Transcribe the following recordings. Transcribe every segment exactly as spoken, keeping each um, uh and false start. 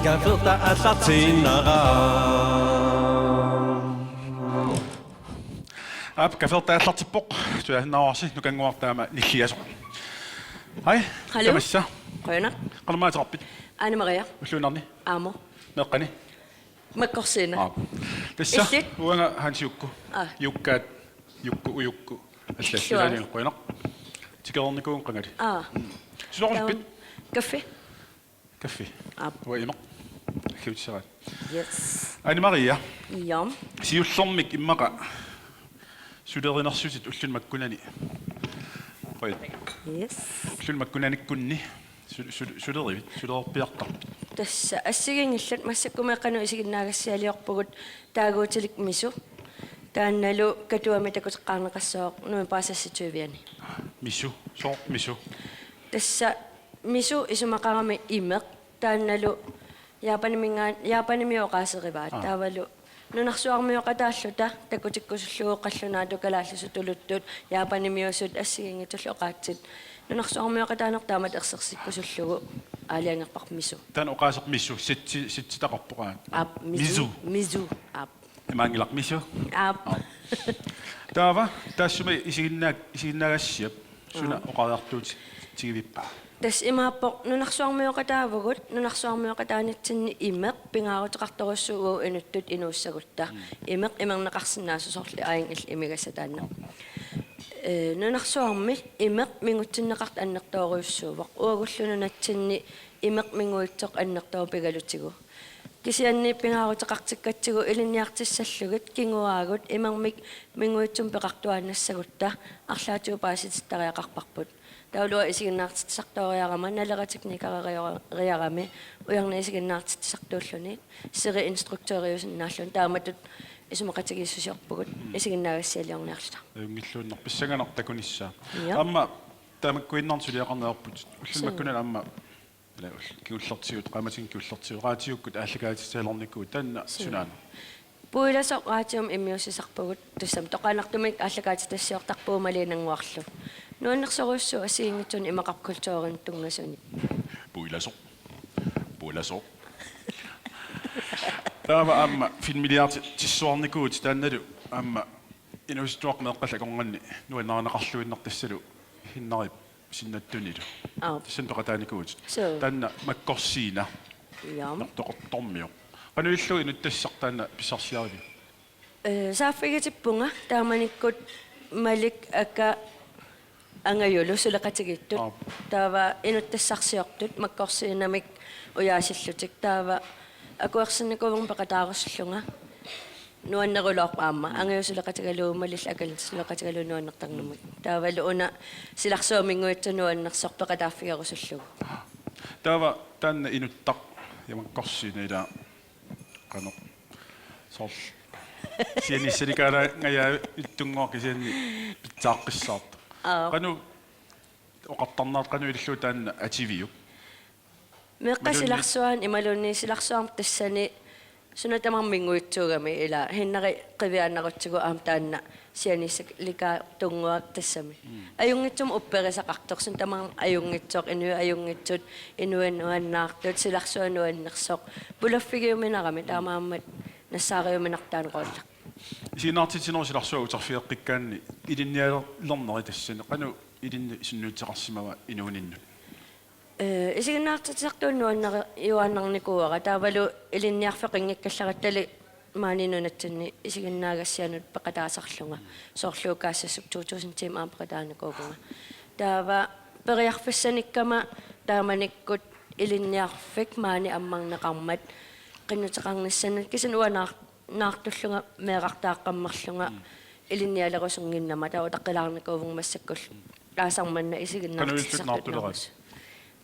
Kaffertaa aallartiinnarpara. Aap, kaffertaa aallartippoq. Tuasinnaruarsi nukannguartaama nilliasoq. Hej. Hallo. Tamassa. Qujanaq. Qanormaa ateqarpit? Anne Maria. Ulluinnarni? Aamma. Meeqqani? Makkorsiina. Aap. Tassa. Illit? Uanga Hansi Jukku. Aa. Jukkaat, Jukku, Ujukku. Illuara. Allassilaani qujanaq. Tikereernikuuvunga qangali. Aa. Susoqarpit? Taava. Kaffi. Kaffi. Aap. Uanga imaq. Akkiutissaraat. Yes. Anne Maria. Jaa. Siullermik immaqa sulerinersutit ulluni makkunani. Oj. Yes. Ulluni makkunanikkunni su-, su-, sulerivit, sulerpiartarpit? Tassa assigiinngillat, massakkut meeqqanut isiginnaagassialiorpugut taaguutilik MISU. Taannalu Katuami takuteqqaarneqassaaq novembarip seksogtyve-ani. MISU, sooq MISU? Tassa MISU isumaqarami imeq, taannalu Japaniminngaa-, Japanimiut oqaaserivaat. Aa. Taavalu nunarsuarmioqataalluta takutikkusullugu qallunaatut, kalaallisut, tuluttut, Japanimiusut assigiinngitsullu oqaatsit. Nunarsuarmioqataaneq taamatut ersersikkusullugu aalajangerparput MISU. Taanna oqaaseq MISU, sitsi-, sitsitaqarpoq aamma. Aap, MISU. MISU. MISU, aap. Imaanngilaq MISU. Aap. Aap. Taava, taassuma isiginnaak-, isiginnaagassiap suna Aap. oqariartuutigivippaa? Tassa imaappoq nunarsuarmioqataavugut, nunarsuarmioqataanitsinni imeq pingaaruteqartorujussuuvoq inuttut inuussagutta. Mm. Imeq imerneqarsinnaasut soorlu aajuna illit imigassat taanna. Ee, nunarsuarmi imeq mingutsinneqartoq annertoorujussuuvoq. Uagullu nunatsinni imeq minguitsoq annertooq pigalutigu. Kisianni pingaaruteqartikkatsigu ilinniartissallugit kinguaagut imermik minguitsumik peqartuaannassagutta arlaatigut paasitittariaqarparput. Taavalu uanga isiginnaartitsisartooriarama Naleraq teknikeriarami ujarneq isiginnaartitsisartuulluni, siri instruktøriusinnaalluni, taamatut isumaqatigiissusiorpugut Mm. isiginnaagassialiorniarluta. Ajunngilluinnarpoq, pissanganaq takunissaa. Ja. Aamma tamakkuinnarnik suliaqarneq ajorputit. Ulluni Suu. makkunani aamma, ila ull-, kingullertigut, qaammatini kingullertigut, raatiukkut aallakaatitaalernikuuvutit, taanna Suu. sunaana? Puilasoq raatiumi immiussisarpugut, tassami toqaannartumik aallakaatitassiortarpugut Maliinannguarlu. Nuannersorujussuuvoq assigiinngitsunik imaqarpoq kulturinut tunngasunik. Puilasoq. Puilasoq. Taava aamma filmiliartissuarnikuuvutit, taannalu aamma inuusuttuaqqat meeqqallu akornanni nuannarineqarluinnarpoq, tassalu Hinnarip Sinnattunilu. Aap. Tassani peqataanikuuvutit. Suu. Taanna Makkorsiina. Ja. Nartoqortormioq. Qanoq ilillugu inuttassaq taanna pissarsiariviuk? Ee, saaffigitippunga taamanikkut Malik, Aka, Angajulu suleqatigiittut. Aap. Taava inuttassarsiortut Makkorsiinamik ujaasillutik. Taava akuersinnikuuvunga peqataarusullunga. Nuanneruloorpoq aamma. Mm. Angajullu suleqatigalugu, Malillu Akallu suleqatigalugu nuannertarnermik. Taavalu una silarsuaminguitsoq nuannersoq peqataaffigerusullugu. Taava taanna inuttaq ja Makkorsiina, ila qanoq soorlu sianiissalikaalaangajaavittunnguaq kisianni pitsaaqqissaartoq. Aap. Qanoq oqartarnerit, qanoq ilillugu taanna ativiuk? Meeqqat imaluunniit silarsuaanni imaluunniit silarsuarmi tassani suna tamarmi minguitsuugami, ila Hinnari qiviaannarutsigu aamma taanna sianiissalikaatunnguaq tassami. Mm. Ajunngitsumik upperisaqartoq, suna tamarmi ajunngitsoq, inuit ajunngitsut, inuit nuannaartut, silarsuaq nuannersoq. Pulaffigiuminarami, taamaammat nassaariuminartoq taanna rolle. Isiginnaartitsinerup silarsuaa uterfigeqqikkaanni ilinnialerneri tassani qanoq ilinni sunniuteqarsimava inuuninnut? Ee, isiginnaartitsisartuunik nuannariuaannarnikuuara, taavalu ilinniarfeqanngikkallarattali maani nunatsinni isiginnaagassianut peqataasarlunga, soorlu ukaassassuk to tusind timer aamma peqataanikuuvunga. Taava periarfissanikkama taamanikkut ilinniarfik maani ammarneqarmat qinnuteqarnissannut, kisianni uanga naar-, naartullunga meerartaaqqammerlunga Mm. ilinnialerusunnginnama, taava utaqqilaarnikuuvunga massakkullu. Taasarmanna isiginnaartitsisartut. Qanoq ilillutit naartuleraat?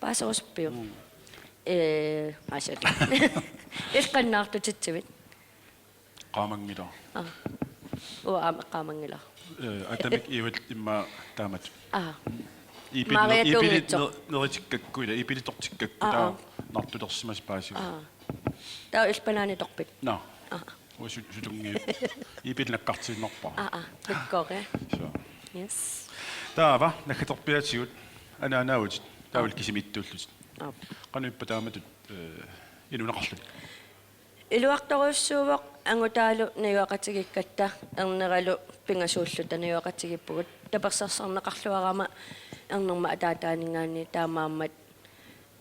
Paaserusuppiuk? Mm. Ee, aasiit. Illit qanoq naartutitsivit? Qaamanngilara. Aa. Uanga aamma qaamanngilara. Ee, atamik iuat immaqa taamatut. Aa. Iipilit Maria ner-, iipilit tuunngitsoq. Ner-, neritikkakku ila, iipilitortikkakku Aa, taava aa. naartulersimasut paasivaat. Aa. Taava illit banaanitorpit? Naa. Aa. Uanga su-, sutunngiuk. Iipilit nakkartiinnarpara. Aa, aa. Pikkori. Suu. Yes. Taava, naggaterpiaatigut, anaanaavutit, taava Aa. kisimiittuullutit. Aa. Qanoq ippa taamatut, ee, Inuuneqarluni. Iluartorujussuuvoq angutaalu najugaqatigiikkatta erneralu pingasuulluta najugaqatigiippugut. Tapersersorneqarluarama ernerma ataataaninngaanniit, taamaammat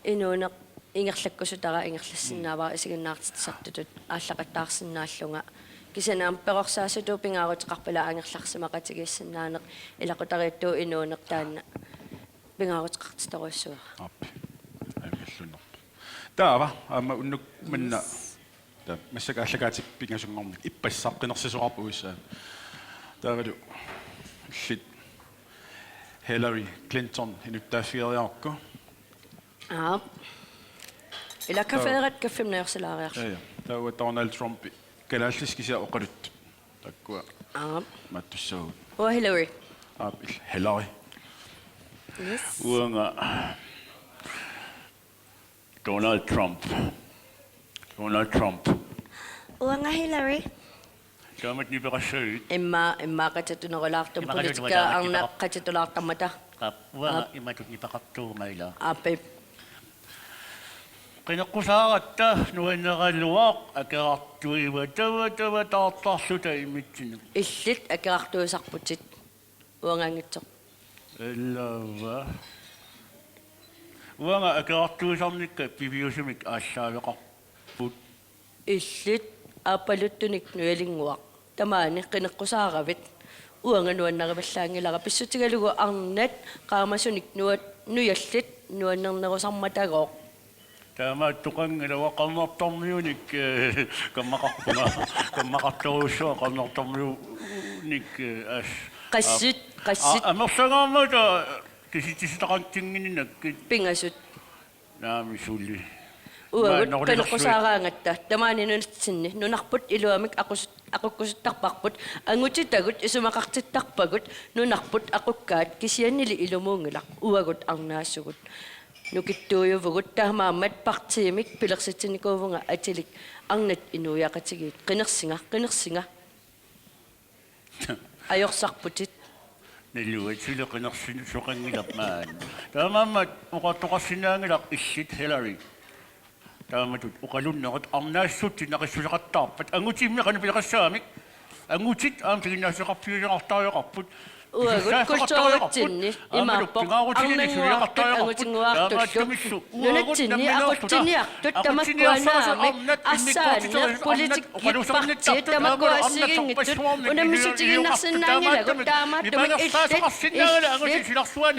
inuuneq ingerlakkusutara ingerlassinnaavara isiginnaartitsisartutut aallaqattaarsinnaallunga. Kisianni aamma perorsaasutut pingaaruteqarput ila angerlarsimaqatigiissinnaaneq, ilaqutariittuuvoq inuuneq, taanna pingaaruteqartitorujussuuara. Aap. Aamma illuinnarpoq. Taava aamma unnuk manna. Yes. Taava massakkut aallakaatippoq pingasunngornermik, ippassaq qinersisoqarpoq uissaat. Taavalu illit Hillary Clinton inuttaaffigeriarukku. Aap. Ila Taava. Kafeerat kaffimik najorsilaariarlugu. Ja, ja. Taava Donald Trump kalaallisut kisianni oqaluttut. Taakkua. Aap. Imaattussaagut. Uanga Hillary. Aap, il-, Hillary. Yes. Uanga Donald Trump. Donald Trump. Uanga Hillary. Taamatut nipeqassagit. Immaqa, immaqa qatitunerulaartumik. Immaqa politikerit qatitunerulaartumik. Arnaq qatitulaartarmata. Aap, uanga Aap. Imatut nipeqartuugama ila. Aap. Qineqqusaaratta nuanneraluaq akerartuiva tava tava taartarluta immitsinnut. Illit akerartuisarputit. Uangaanngitsoq. Ellava. Uanga akerartuisarnikka piviusumik aallaaveqarput. Illit aappaluttunik nujalinnguaq. Tamaani qineqqusaaravit. Uanga nuannarivallaanngilara pissutigalugu arnat qaamasunik nua-, nujallit nuannernerusarmatagooq. Taamaattoqanngilaq, uanga qarnertormiunik, eh, kammaqarpunga, kammaqartorujussuara qarnertormiunik, eh, as-, Qassit, a-, qassit. A-, amerlagaarmata kisitsisitaqannginninakkit. Pingasut. Naamik suli. Uagut qineqqusaaraangatta. Tamaani nunatsinni. Nunarput iluamik aqusut-, aqukkusuttarparput. Angutitagut isumaqartittarpagut. Nunarput aqukkaat kisiannili ilumuunngilaq. Uagut arnaasugut. Nukittuujuvugut, taamaammat partiimik pilersitsinnikuuvunga atilik arnat inuiaqatigiit. Qinersinga, qinersinga. Ajorsarputit. Naluat suli qinersisoqanngilaq maani. Taamaammat oqartoqarsinnaanngilaq illit Hillary. Taamatut oqalunnerit arnaassutsit naqissuseqattaarpat. Angutimmik qanoq pileqassaamik. Angutit aamma tiginnaassuseqarfigineqartariaqarput. Uagut kulturitsinni imaappoq arnannguartut angutinnguartullu. Nunatsinni aqutsiniartut tamakkuanaamik arsaanneq politikkikkut partiit tamakkua assigiinngitsut unammissutigiinnarsinnaanngilagut taamaattumik illit, illit.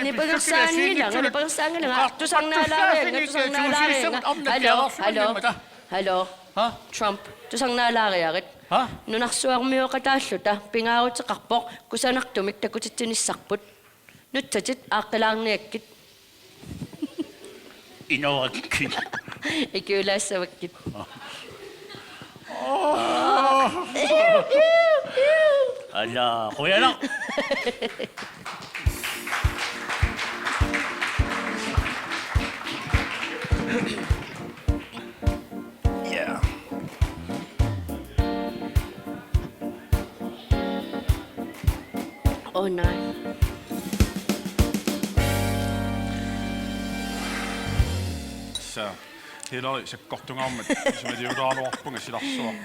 Nipangersaanngilanga, nipangersaanngilanga, tusarnaalaarianga, tusarnaalaarianga. Hallo, hallo. Hallo. Ha? Trump, tusarnaalaariarit. Ha? Nunarsuarmioqataalluta pingaaruteqarpoq kusanartumik takutitsinissarput. Nutsatit aaqqilaarniakkit. Inorakkit. Ikiulaassavakkit. Ala, qujanaq. Yeah. Oh, nej. Sa, Hillary, sakkortungaarmat isumaliulaaraluarpunga silarsuaq.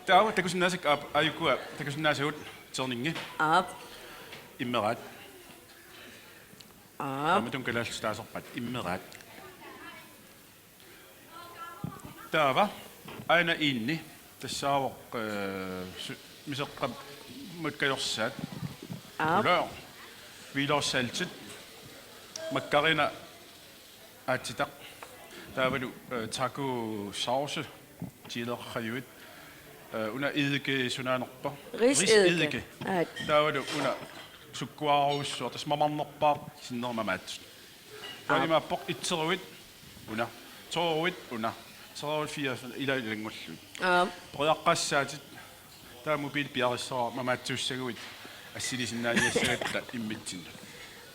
Taava takusinnaasakka aap, aajukua takusinnaasagut, Terningi. Aap. Immeraat. Aap. Taamatut kalaallisut taasarpaat. Immeraat. Taava aana iinni tassaavoq, eh, su-, Miseqqamut kajorsaat. Aap. Kulør. Hvidløgssaltet. Makkarina aatsitaq. Taavalu, eh, tacosauce. Chileqarfiuit. Eh, una eddike sunaanerpa? Riseddike. Riseddike. Aat. Taavalu una sukkuarujussuaq, tassa mamarnerpaaq sinneri mamaatsut. Aap. Taava imaappoq etteruit una, toruit una, treruit fire ila ilanngullugit. Aap. Periaqqaassaatit, taava mobil piarissavara mamaatsuussaguit assilisinnaaniassagatta immitsinnut.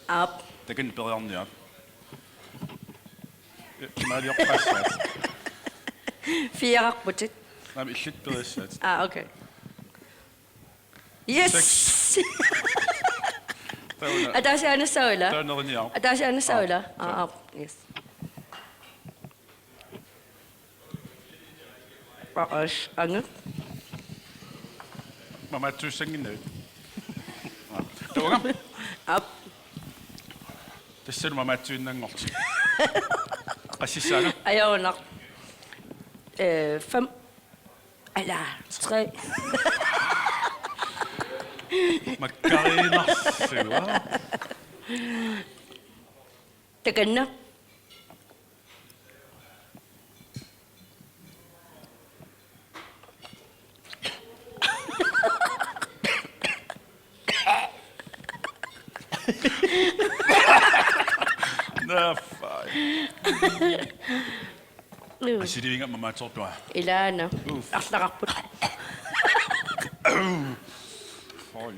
Aap. Takanna periarniarit. Imaaliorpassaat. Fireqarputit. Naamik, illit periassaatit. Ah, okay. Yes! Seks. Taava una. Ataasiaannassaaq ila? Taava neriniaruk. Ataasiaannassaaq ila? Ah, ah, yes. Paas ange. Mamaatsuussannginnavit? Tuanga. Aap. Tassalu mamaatsuinnanngortik. Qassissaanga? Ajoornaq. Øh, fem. Eller tre. Makkariinnarsuaq. Takanna. Nå, fej. Asilivinga mamaatsoortua. Ilaana. Uff. Arlaqarput. Foj.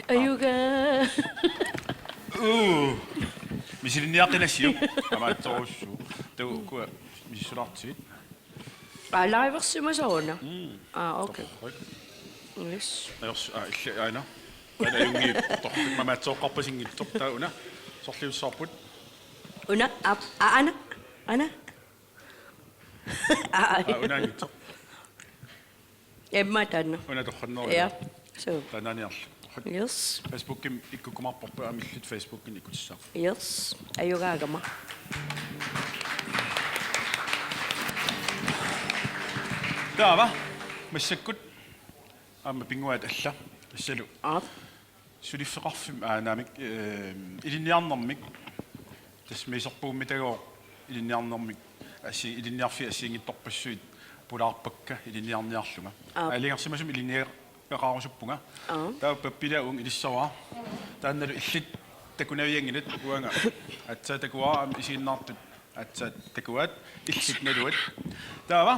Ajuga. Uu. Misilinniaqqinnassiuk. Amaatsorussu. Taava ukua misissulartut. Aa, liversimasoq una. Mm. Aa, okay. Torrak. Yes. Ajorsu, aa, illi aana. Aana ajunngilaq, torrak, mamaatsoqqarpasinngitsoq taava una. Sorliussaarput. Una, aa, aa, aana. Aana. Aa, aa. Aa, unaanngitsoq. Immaqa taanna. Una torranneruvoq. Ja. Suu. Taannaaniarlu. Yes. Facebookimi ikkukkumaarparput, aamma illit Facebookimi ikkutissaaq. Yes. Ajugaagama. Taava. Massakkut. Aamma pinnguaat alla. Massalu. Aap. Suliffeqarfimmi, aa, naamik, ehm, ilinniarnermik. Tassa meeserpugummitagooq ilinniarnermik. Assi-, ilinniarfiit assigiinngitsorpassuit pulaarpakka ilinniarniarlunga. Aap. Aalajangersimasumik ilinniagaqarusuppunga. Aap. Taava pappialanngilaq ilissavara. Taannalu illit takunavianngilat uanga. Aatsaat takuara aamma isiginnaartut. Aatsaat takuaat, illit naluat. Taava.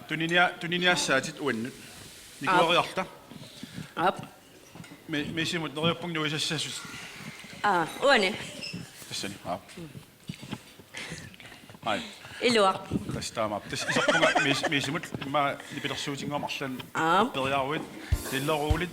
Tuninia-, tuniniaassaatit uannut. Nikueriarta. Aap. Mi-, misimut neriuppunga nuisassasut. Aa, uani. Tassani. Aap. Ai. Iluaq. Tassa taamaappoq. Tassa iserpunga mis-, misimut immaqa nipilersuutinnguamik arlaannik. Aap. Periaruit. Lilleruulit.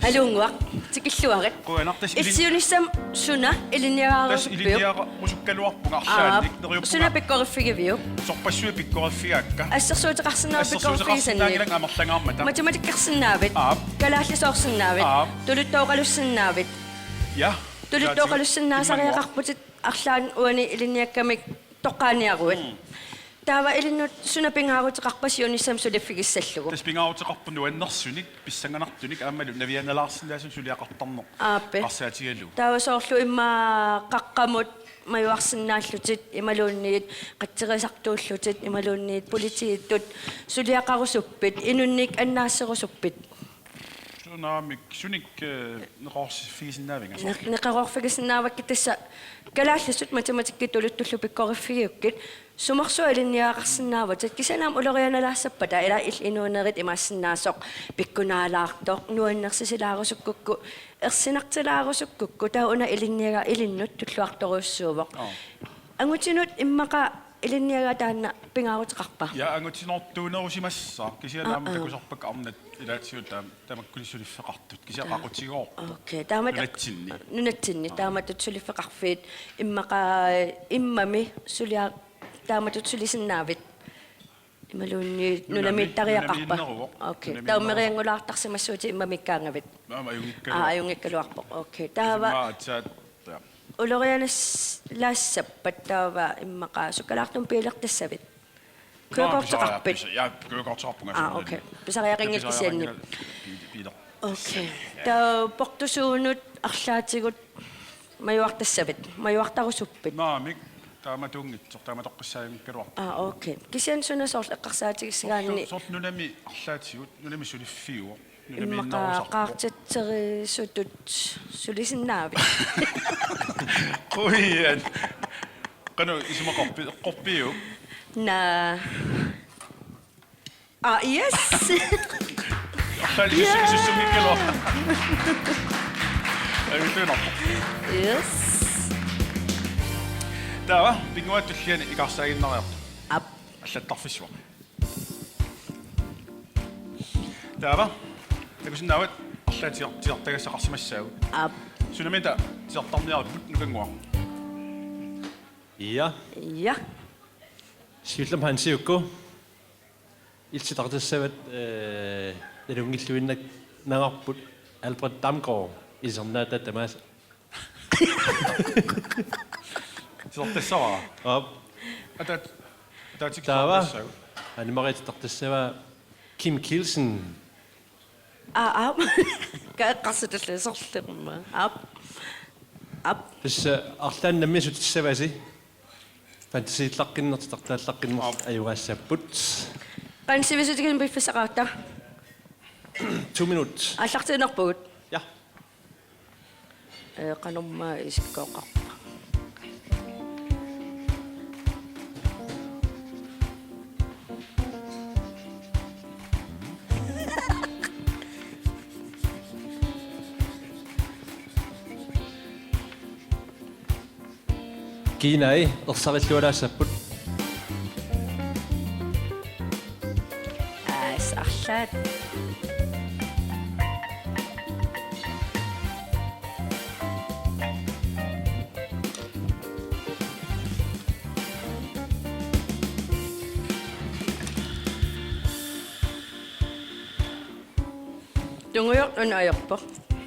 Aluunnguaq, tikilluarit. Qujanaq, tassa ilin-, issiunissami suna ilinniagaqarusuppiuk? Tassa ilinniagaqarusukkaluarpunga arlaannik. Aap. Neriuppunga. Suna pikkoriffigiviuk? Sorpassuit pikkoriffigaakka. Assersuuteqarsinnaavit pikkoriffigisannik? Assersuuteqarsinnaanngilanga amerlangaarmata. Matematikkersinnaavit? Aap. Kalaallisooqarsinnaavit? Aap. Tuluttooqalussinnaavit? Ja. Tuluttooqalussinnaasariaqarputit arlaannik uani ilinniakkamik toqqaaniaruit. Mm. Taava ilinnut suna pingaaruteqarpa siunissami suliffigissallugu? Tassa pingaaruteqarpoq nuannersunik, pissanganartunik, aammalu navianalaarsinnaasunik suliaqartarneq. Aappi. Eqqarsaatigalugu. Taava soorlu immaqa qaqqamut majuarsinnaallutit, imaluunniit qatserisartuullutit, imaluunniit politiitut suliaqarusuppit, inunnik annaasserusuppit? Sunaamik sunik, eh, neqeroorfigisinnaavigit? Neq-, neqeroorfigisinnaavakkit tassa kalaallisut matematikkit tuluttullu pikkoriffigigukkit, sumorsua ilinniagaqarsinnaavatit, kisianni aamma ulorianalaassappata, ila illit inuunerit imaassinnaasoq, pikkunaalaartoq, nuannersisilaarusukkukkit, ersinartilaarusukkukku, taava una ilinniagaq ilinnut tulluartorujussuuvoq. Aap. Angutinut immaqa ilinniagaq taanna pingaaruteqarpa? Ja, angutinoortuunerusimassaaq, kisianni aamma, aa, takusarpakka arnat ilaatigut taam-, tamakkuni suliffeqartut, kisianni, aa, qaqutigoorpoq. Okay, taama-, nunatsinni. Nunatsinni, aa, taamatut suliffeqarfiit immaqa immami sulia-, taamatut sulisinnaavit? Imaluunniit nunami-, nunamiittariaqarpa? Nunamiinneruvoq. Okay. Nunamiinneruvoq. Taava meeraaqqulaartarsimassuutit immamikkaangavit? Aamma ajunngikkaluarpoq. Aap, ajunngikkaluarpoq. Okay. Taava, tassa, ja, ulorianalaassappat taava immaqa sukkalaartumik biilertassavit? Nå, kørekorteqarpit? Pisariaqarpis-, ja, kørekorteqarpunga. Aa, okay. Pisariaqanngilaq kisianni. Pisariaqanngilaq bi-, biiler-. Okay. Taava portusuunut arlaatigut majuartassavit? Majuartarusuppit? Naamik, taamatuunngitsoq, taamatoqqissaajunngikkaluarpoq. Aa, okay. Kisianni suna soorlu eqqarsaatigissagaanni? Soorlu, soorlu nunami arlaatigut, nunami suliffiuvoq, immaqa nunamiinnerusarpoq. Qaartitserisutut sulisinnaavit? Qujan. Qanoq isumaqarpit, eqqorpiuk? Naa. Aa, yes. Arlaannik isu-, isussunngikkaluarpoq. Ajunngilluinnarpoq. Yes. Taava, pinnguaatut tulliani ikaarsaaginnariarta. Aap. Allattarfissuaq. Taava, takusinnaavat arlaat tiar-, tiartagassaqarsimassaagut. Aap. Sunamita tiartarniarippput, Nukannguaq? Ja. Ja. Siullermik Hansi ukku. Illit titartassavatit, eh, nalunngilluinnangaarput Albert Damgaard ilisarnaataa tamaasa. Titartassavara? Aap. Ataat-, ataatsik Taava. Titartassava? Anne-Marie titartassavaa Kim Kielsen. Aa, aap. Ka eqqarsatillu sorlerma. Aap. Aap. Tassa arlaannik nammineq sutissavasi. Fantasiillaqqinneq, titartaallaqqinneq. Aap. Ajugaassaapput. Qanoq sivisutigineq piffissaqaratta? To minut. Aallartiinnarpugut. Ja. Ee, qanormaa isikkooqarpa? Kiinai ersarillualaassapput. Aas, arlaat. Tungujortoq una ajorpoq.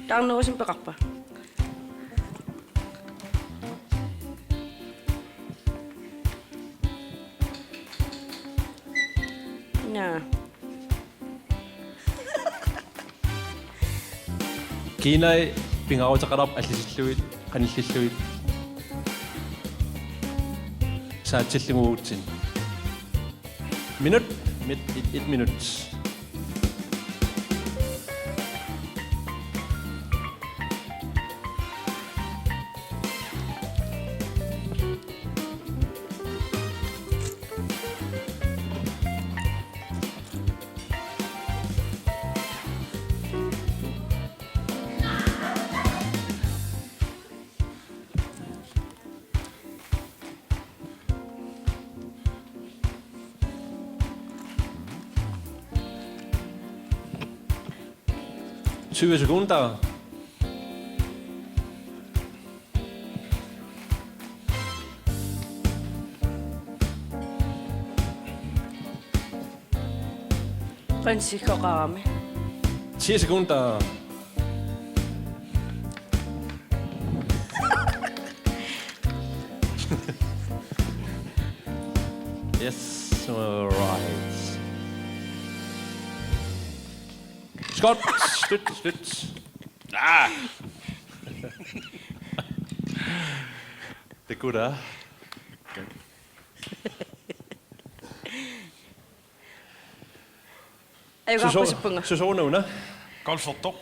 Taarnerusumik peqarpa? Naa. Kiinai pingaaruteqalaarpoq allisillugit, qanillillugit. Saatsillugu uagutsinnut. Minut, mit, et, et minut. Tyve sekunder. Qanoq isikkoqarami? Ti sekunder. Yes, all right. Skot! Støt, støt. Ah! Det kunne da. Ajugaarpasippunga. Susoq-, susoqarpa una? Golfertoq.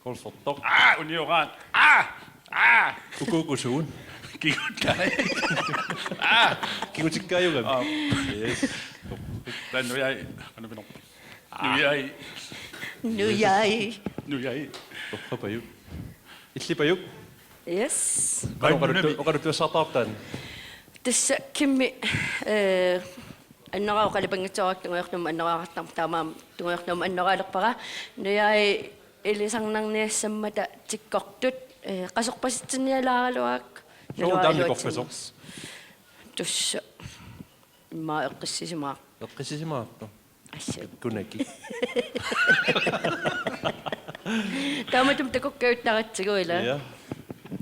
Golfertoq. Ah, unioraat. Ah! Ah! Ukuuku suun. Kiguttai. Ah! Kigutikkaajugami. Ah. Yes. Taanna nujai. Qanoq pinerpa? Ah. Nujai. Nujai. Nujai. Torrapajuk. Illipajuk. Yes. Qanoq oqaluttu-, oqaluttuassartaartaat? Tassa Kimmi, eh, annoraaq qalipanngitsooraq tungujortumik annoraartarmat taamaammat tungujortumik annoraalerpara. Nujai ilisarnarniassammata tikkortut, eh, qasorpasitsinnialaaraluarakku. Soorlu taanna iluatsinni-, nikorfasoq. Tassa. Immaqa eqqissisimaar-. Eqqissisimaartoq. Assut. Kunaki. Taamatut takoqqajuttaratsigu ila. Ja.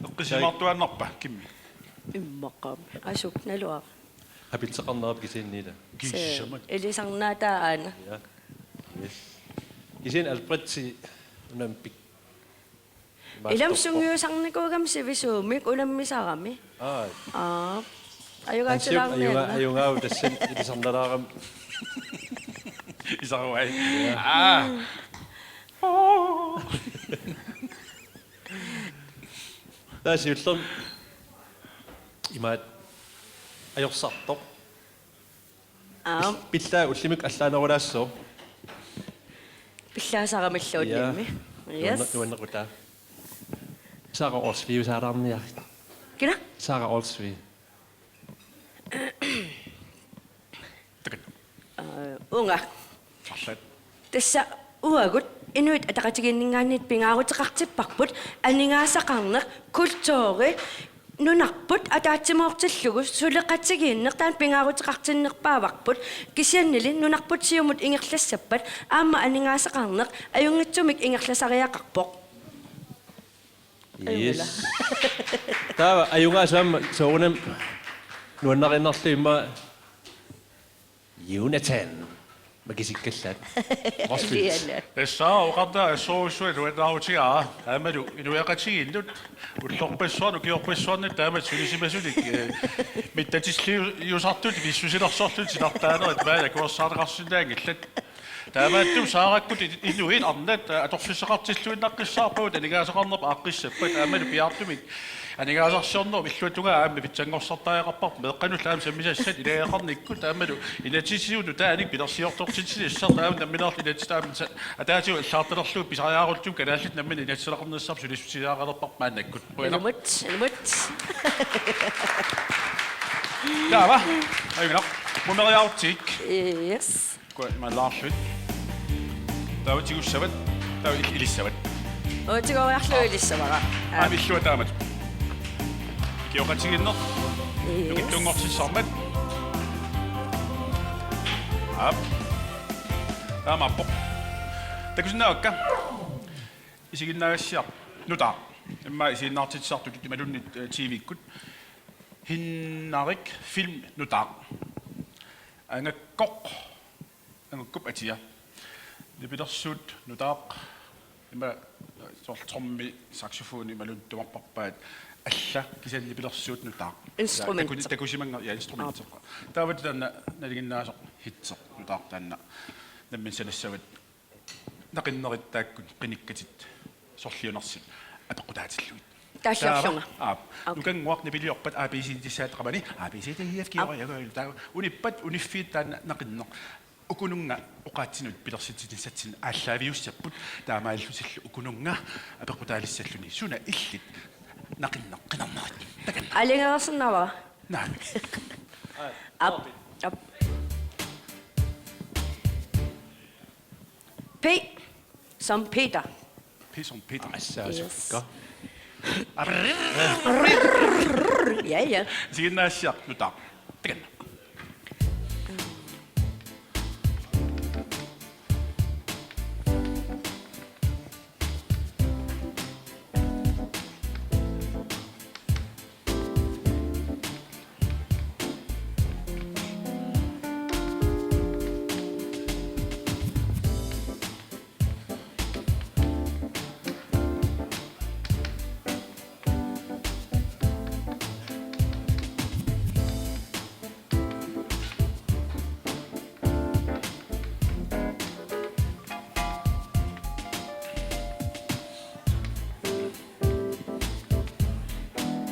Eqqissisimaartuaannarpa, Kimmi? Immaqami. Asuk naluara. Hapitseqarnerap kisianni ila. Kiissamat. Se-, ilisarnaataa aana. Ja. Yes. Kisianni Alberti unammik Imaattorpoq. Ilam sungiusarnikuugami sivisuumik unammisarami. Aa. Aa. Ajugaatilaarniarna. Ajuga-, ajugaavoq tassani ilisarnalaarami. Isaruai. Ja. Aa. Taava siullermik imaat ajorsartoq. Aap. Pil-, pillaat ullumikkut allaanerulaassaaq. Pillaasaramillu ullummi. Ja. Yes. Nuanne-, nuannequtaa. Sara Olsvig saalaarniarit. Kina? Sara Olsvig. Takat. Aa, uunga. Arlaat. Tassa uagut Inuit Ataqatigiinninngaanniit pingaaruteqartipparput aningaasaqarneq, kulturi, Nunarput ataatsimoortillugu suleqatigiinneq taanna pingaaruteqartinnerpaavarput, kisiannili nunarput siumut ingerlassappat aamma aningaasaqarneq ajunngitsumik ingerlasariaqarpoq. Yes. Taava ajugaasaq aamma soorunami nuannariinnarlugu immaqa Jonathan. Makisikkallaat. Motzfeldt. Liana. Tassa oqarta assorsuaq nuannaarutigaara. Aammalu inuiaqatigiinnut ullorpassuarnut ukiorpassuarnut taamatut sulisimasunik, eh, mittatilliusartut pissusilersortut titartaanerit maani akuersaarneqarsinnaanngillat. Taamaattumik Saarakkut i-, inuit arnat atorfissaqartilluinnaqqissaarpagut aningaasaqarnerput aaqqissappat aammalu piaartumik aningaasarsiornerup illuatungaa aamma pitsanngorsartariaqarparput meeqqanullu aamma sammisassat ilagiaqarnikkut aammalu inatsisitigut nutaanik pilersiortortitsinissaq aamma nammineerluni inatsit aamma sa-, ataatigut allagartalerlugu pisariaqarlugu kalaallit namminneq inatsiseqarnissarput sulissutigineqalerparput maannakkut. Qujanaq. Ilumut, ilumut. Taava. Ajunngilaq. Mumeriarutsiik. Yes. Kua imallaarluit. Taava tigussavat. Taava il-, ilissavat. Oo, tigoriarlugu ilissavara. Aamma illuat taamatut. Ikioqatigiinneq. Yes. Nukittunngortissarmat. Aap. Taamaappoq. Takusinnaavakka. Isiginnaagassiaq nutaaq. Immaqa isiginnaartitsisartutut imaluunniit, eh, T V-kkut. Hinnarik film nutaaq. Angakkoq. Angakkup atia. Nipilersuut nutaaq. Ima soorlu trommi, saxofoni imaluunniit tumarparpaat alla kisianni nipilersuut nutaaq. Instrumenter. Taku-, takusimanngilaq, ja, instrumenter. Aap. Taava taanna nalinginnaasoq hitseq nutaaq taanna nammineq sanassavat naqinnerit taakkua qinikkatit sorliunersut apeqqutaatillugit. Taalliorlunga. Taava, aap. Okay. Nukannguaq nipiliorpat A B C-tissaata qamani A B C D E F G. Aap. Taava unippat uniffiit taanna naqinneq. Ukununnga oqaatsinut pilersitsiniassatsinnik aallaaviussapput taamaallutillu ukununnga apeqqutaalissalluni suna illit naqinneq qinernerit. Takanna. Aalajangersinnaavara. Naa. Aap. Aap. P som Peter. P som Peter. Assasukka. Yes. Ja, ja. Isiginnaagassiaq nutaaq. Takanna.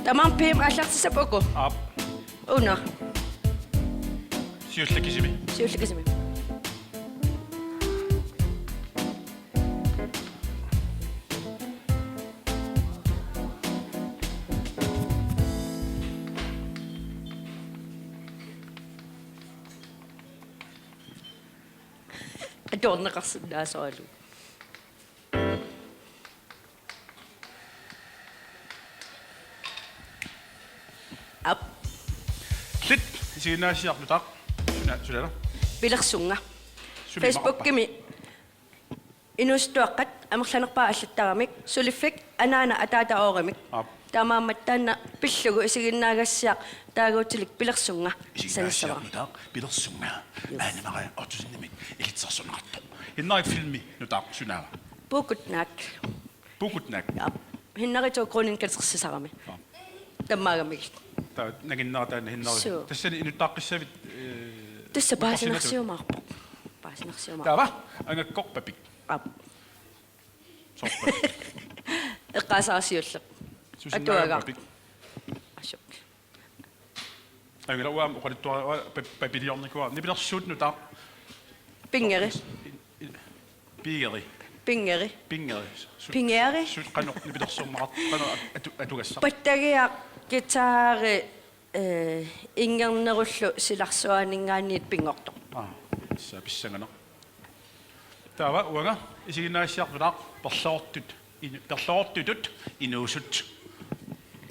Tamaat P M aallartissappat uku. Aap. Una. Siulleq kisimi. Siulleq kisimi. Atorneqarsinnaasoralu. Aap. Lit, isiginnaagassiaq nutaaq. Suna, suna? Pilersunnga. Sumi Facebookimi inuusuttuaqqat amerlanerpaat allattaramik, suliffik anaana ataata oorimik. Aap. Taamaammat taanna pillugu isiginnaagassiaq taaguutilik pilersunnga. Isiginnaagassiaq sanissavara. Nutaaq, pilersunnga. Yes. Maani Marianne Ottosenimit ilitsersorneqartoq. Hinnarik filmi nutaaq sunaava? Puukut naak. Puukut naak. Ja. Hinnaritut grunden katersisarami. Ja. Tammaagamik. Taava nanginnera taanna Hinnari. Suu. Tassani inuttaaqqissavit, eh, tassani paasinarsiumaarpoq. Paasinarsiumaarpoq. Taava angakkoq Papik. Aap. Soorlu Papik. Eqqaasaasiulleq. Susinnaagaq Papik. Asuk. Angela uanga oqaluttuara uanga pa-, papiliornikuuara. Nipilersuut nutaaq. Pingeri. Pingeri. Pingeri. Pingeri. Su-, Pingeri. Su-, qanoq nipilersorneqar-, qanoq atu-, atugassaq. Pattagiaq, guitari, eh, inngernerullu silarsuaninngaanniit pinngortoq. Aa, sa pissanganaq. Taava uanga isiginnaagassiaq nutaaq perloortut inu-, perloortutut inuusut.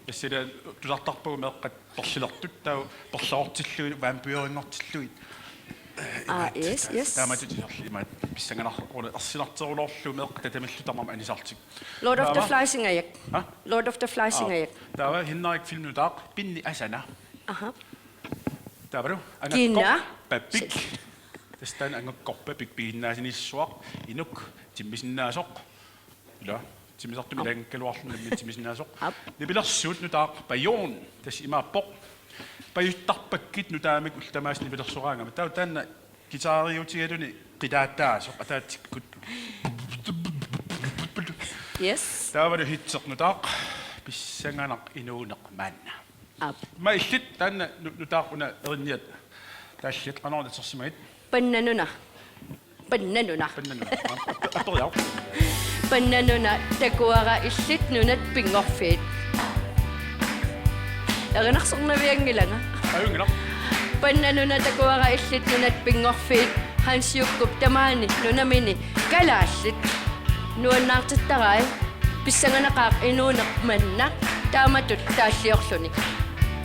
Tassila tusartarpagut meeqqat perlilertut, taava perlerortillugit, vampyrinngortillugit. Ah, yes, yes. Taamatut iserli imaat pissanganaq, ersilarteruloorlugu meeqqat tatamillu tamarmik anisartik. Lord of the Taava- Flies-ingajak. Ha? Lord of the Flies-ingajak. Taava Henrik Film nutaaq Pinni Asana. Aha. Taavalu Kina. Angakkorpapik. Tassa taanna angakkorpapik piginnaasiniissuaq, inuk timmisinnaasoq. Ila, timmisartumik Aap. Ilaanngikkaluarluni nammineq timmisinnaasoq. Aap. Nipilersuut nutaaq Bajon. Tassa imaappoq: Pajuttarpakkit nutaamik ullut tamaasa nipilersoraangama. Taava taanna guitariutigaluni qilaataasoq ataatsikkut. Yes. Taavalu Hitseq nutaaq Pissanganaq inuuneq maanna. Aap. Ima illit taanna nu-, nutaaq una erinniat taalliat, qanoq una assersimagit? Pannanuna. Pannanuna. Pannanuna. Aap, aap, aap, aap. Pannanuna takuara illit nunat pinngorfiit. Erinarsornavianngilanga. Ajunngilaq. Pannanuna takuara illit nunat pinngorfiit. Hans Jukkup tamaani nunamini kalaallit. Nuannaartittarai. Pissanganaqaaq inuuneq manna. Taamatut taalliorluni.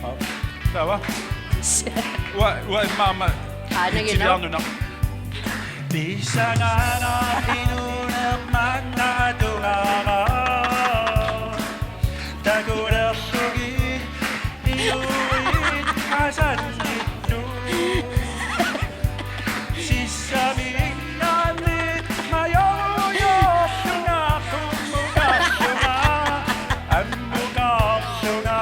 Aap. Taava. Uanga, uanga immaqa aamma Aanaginaq. Hitsipiarnuna. Pissanganaq inuuneq manna atugara. Takulerlugit inuit asannittut. Sissamiinnaanni majuujoorlunga qummukarlunga ammukarlunga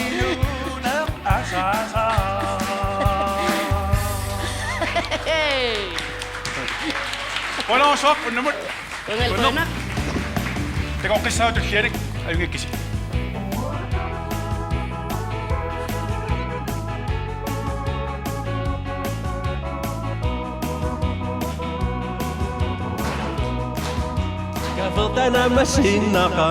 inuuneq asasaa. Hey! Qujanarsuaq unnumut. Ungal qujanaq. Takoqqissaaq tullianik, ajunngikkisi. Kavertana masinnaqa.